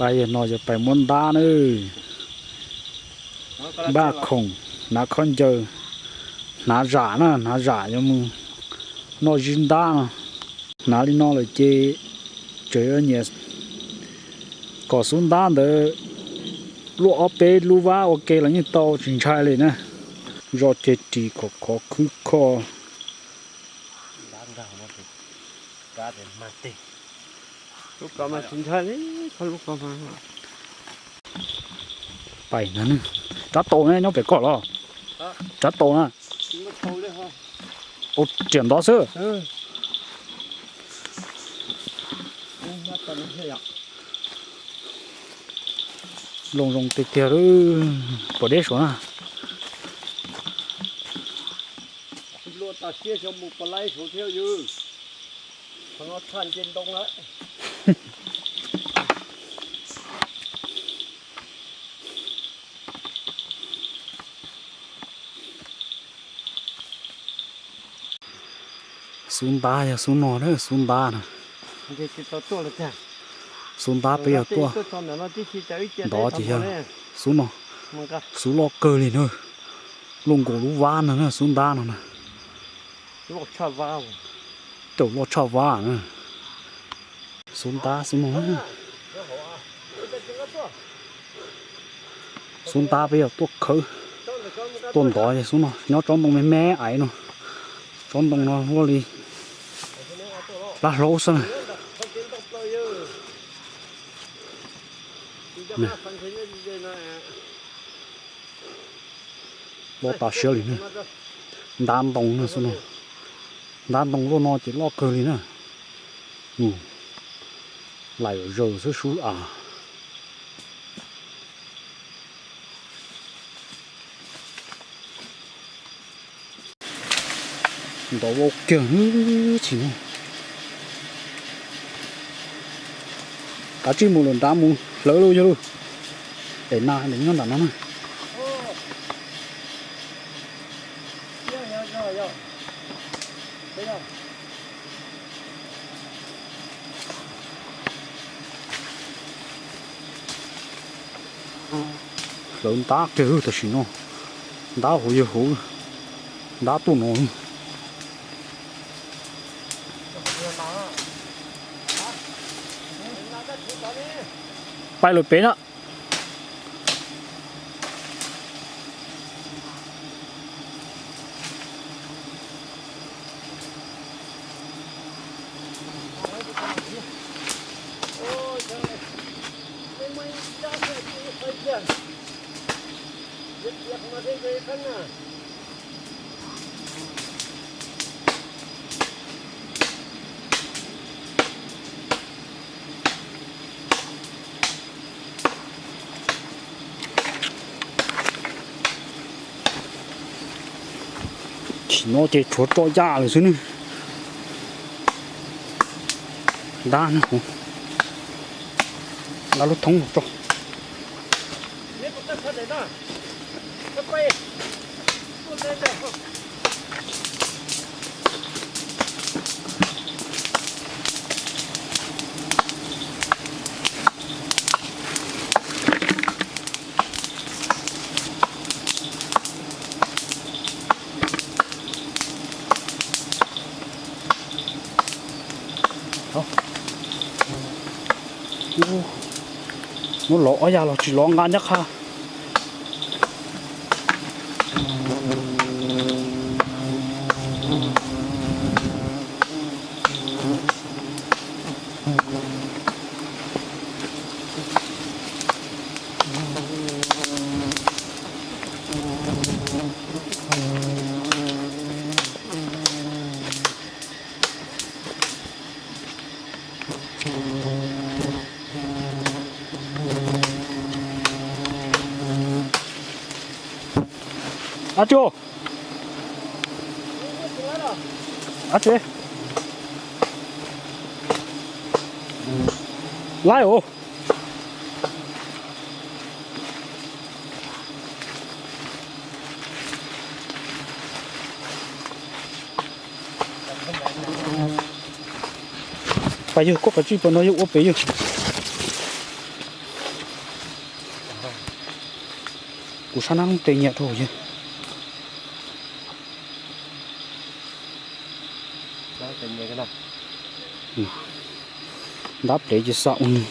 Pais yog no yog pais muab ntab na. Npaj khoom, hnav khaub ncaws, hnav zam na, hnav zam yuav mus noj zib ntab no. Hnav li no lawm ces tseem nyiam kom xub ntab ntawd luaj ob peb lub vab ua ke los yeej tau tsis ntshai li na. Zoj ceg ris kom khov khwb kho. Pais na, rab taus na nyob pem koj los? Rab taus na. Ua riam ntov xwb. Looj zoo tiag tiag li, pom deb suav na. Xub ntab yog xub no na, xub ntab na. Xub ntab peb yog tuaj ntov ces yog xub no, xub loj kawg li na. Luaj nkaus lub vab no na, xub ntab no na. Caum loj tshaj vab na. Xub ntab xub no na. Xub ntab peb yog tuaj khawb, tuaj ntov xub no, nyob tsob ntoo me me aiv no. Tsob ntoo no luaj li plab hlaub xwb na. Loj tas siab li na. Ntab ntoo na xwb no. Ntab ntoo luaj no ces loj kawg li na. Lais zaws xwb sub av. Ntov ua kiag tsis no. Kav tsij mus lawm nrad mus hlawv lauj yog lauj. Daim nas nyob nram no na. Hlawv ntab kiag tam sim no. Ntab hauv yawg hauv, ntab tuaj no. Pais lawm pem na. Chim no ces tshuav tso yaj lawm xwb ne. Ntab, nqa lub thoob los tso. Muab lov ob yag los tsis lov nqa nyob qha. Ab tsi, ab tsi, laib os. Pais yawg, koj kav tsij pais no yawg ua pem yawg. Sab nab looj tes nyiam dhau ces. Ntab plev ces xa ua nws.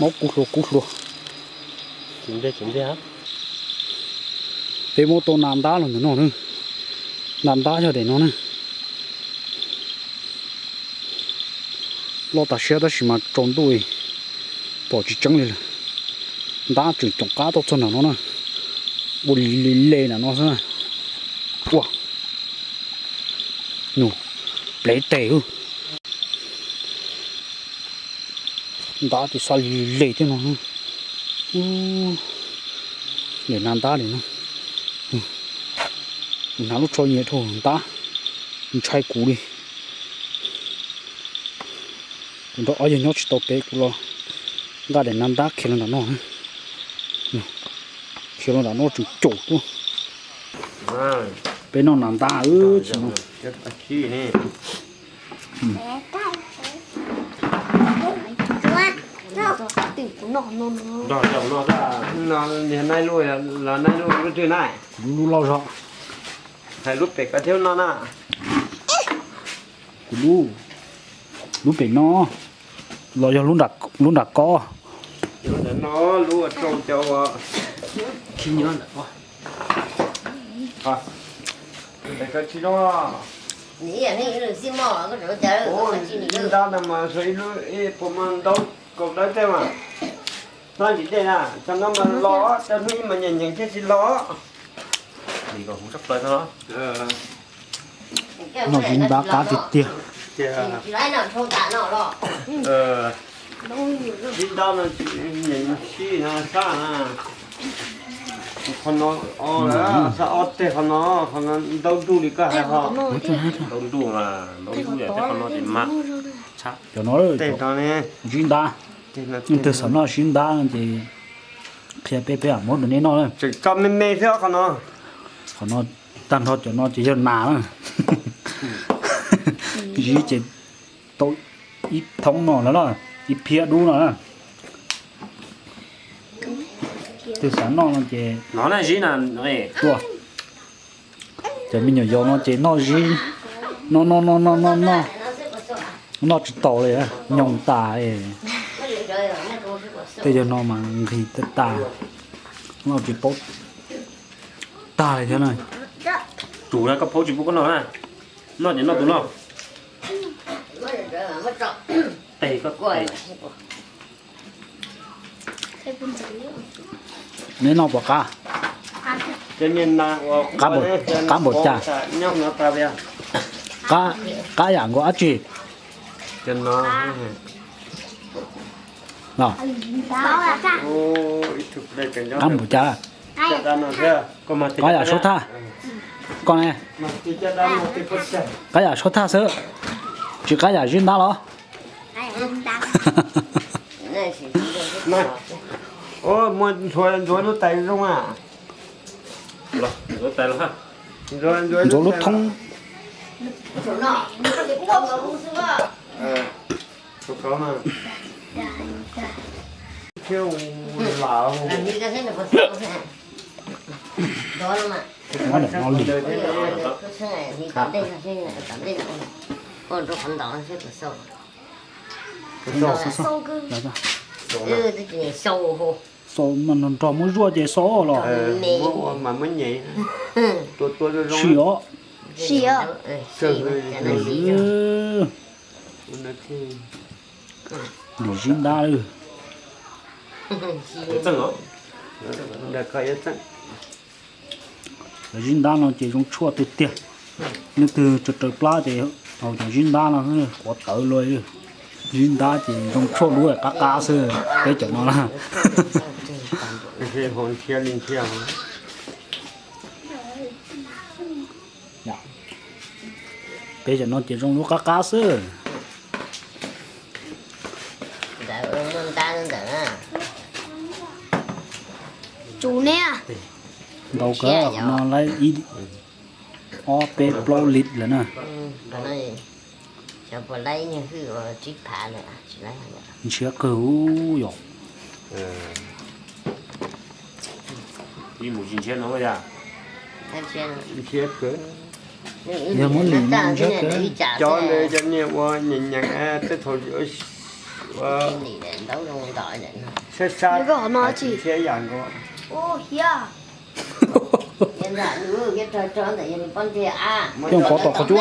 Mob kub hlua kub hlua. Peb muab tau nas ntab los ntawm no na. Nas ntab yog daim no na. Loj tas siab tab sis mas tsaus ntuj pom tsis tseeb li lawm. Ntab tseem coom qab tuaj txog nram no na. Ua li li le nram no xwb na. Ua, nws plev tes. Ntab ces xa li le thiab no. Daim nas ntab li no. Kuv hnav lub tsho nyiam dhau ntab, ntshai kuv li. Kuv nrog ob yawg nyob tsis tau pem, kuv los nqa daim nas ntab khiav los nram no. Khiav los nram no tseem caum tuaj. Peb noj nas ntab wb tsis no. Noj, noj, noj, noj, noj, lub loj zog. Hais lub pem ko thiab no na. Kuv lub, lub pem no los yog lub nram ko. Lub nram no, lub ua rau cov ua khib nyob nram ko. Pem ko tsis zoo. Ib ntab no mas ib lub ib puas muaj ntaub kaum dawb tej mas. Noj ntsis dej na, cov no mas los, cov hnub ib mas nyeem nyeem thiaj tsis los. Noj zib ntab qab tiag tiag. Zib ntab no nyeem sib no sab na. Qhov no, sab ob teg qhov no, qhov no ntaub ntuj li koj hais ho. Ntaub ntuj mas ntaub ntuj yog qhov no ces mas. Cov no zib ntab. Leej twg xav noj zib ntab no ces qhia peb, peb mam muab rau nej noj na. Tseem tso me me xwb qhov no. Qhov no tag nrho cov no ces yog nas na. Zib ces tau ib thoob no lawm na, ib phiab dub no na. Twg xav noj no ces no na, zib na, tuaj. Cov me nyuam yaus no ces noj zib, noj noj noj noj noj noj, noj tsis taus li, nyoos tas. Tej yawg no mas nqhis tag tag, noj tsis paub tag li thiab na. Tus na koj paub tsis pub koj noj na, noj ces noj tus no. Tes koj. Neb noj puas qab? Qab npaum cas? Qab yam nkaus dab tsi? Qab npaum cas? Qab yam suab thaj. Koj ne? Qab yam suab thaj xwb, tsis qab yam zib ntab los? Muab ntxuav lub tais zoo a. Ntxuav lub thoob. Xaus mas nrog muab zuaj ces xaus los. Sim os. Sim os. Lwm zib ntab lawm. Cov zib ntab no ces zoo tshuaj tiag tiag. Leej twg raws raws plab ces haus cov zib ntab no quav tawv luaj. Zib ntab ces zoo tshuaj lub qab qab xwb, peb cov no na. Peb cov no ces zoo lub qab qab xwb. Ntau kawg, qhov no laib ib ob peb plaub lis lawm na. Xyov puas laib ib nyuag hwj ua tsib phav lawm, tsis laib. Ntshiab kawg yom. Ib mus tsis ntshiab no yog. Ntshiab kawg. Yog muab lim no ntshiab kawg. Cov ntawd cov niag ua nyeem nyeem tej thaum ua sab sab ntshiab yam nkaus. Coj pov tom qhov cub.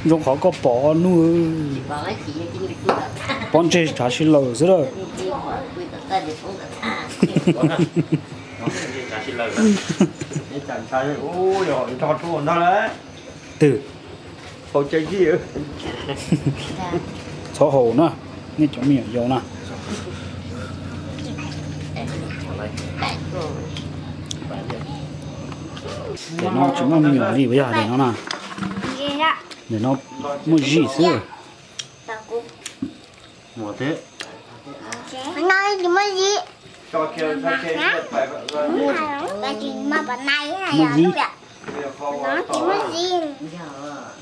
Zoo qhov koj pom Nuj. Pob ntseg tshav si lawm xwb lawm. Twg? Txhob haus na, nej cov me nyuam yaus na. Daim no tsis muaj me nyuam li puas yog daim no na? Daim no muaj zib xwb. Muaj zib.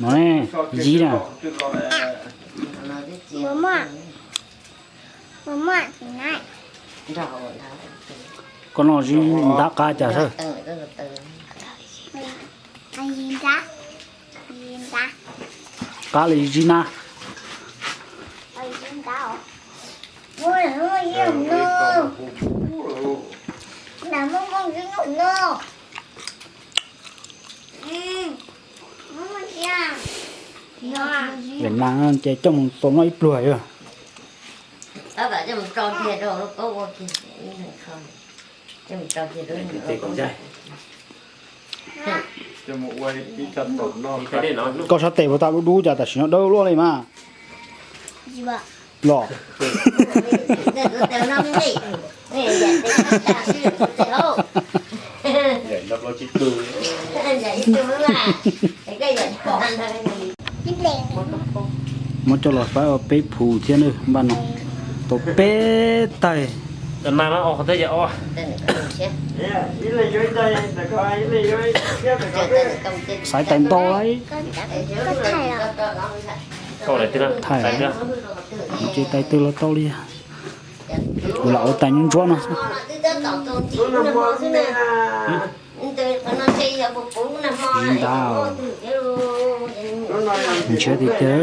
No ne, zib na. Koj noj zib ntab qab cas sab? Qab li zib nab. Vim na ces coj mus tau noj ib pluag yog. Koj sab tes puas tau dub dub cas tam sim no dawb luaj li mas. Los. Muab coj los faib ua peb phuv thiab na, npaj no tau peb taig. Xaiv tais ntau lawm. Thaij, ces tais twg los tau li. Kuv lam ua tais ntsuab ntsuab no xwb. Zib ntab, ntshiab tiag tiag.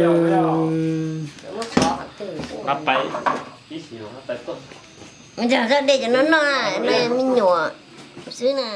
Zaj dej cov no noj, me nyuam xwb na.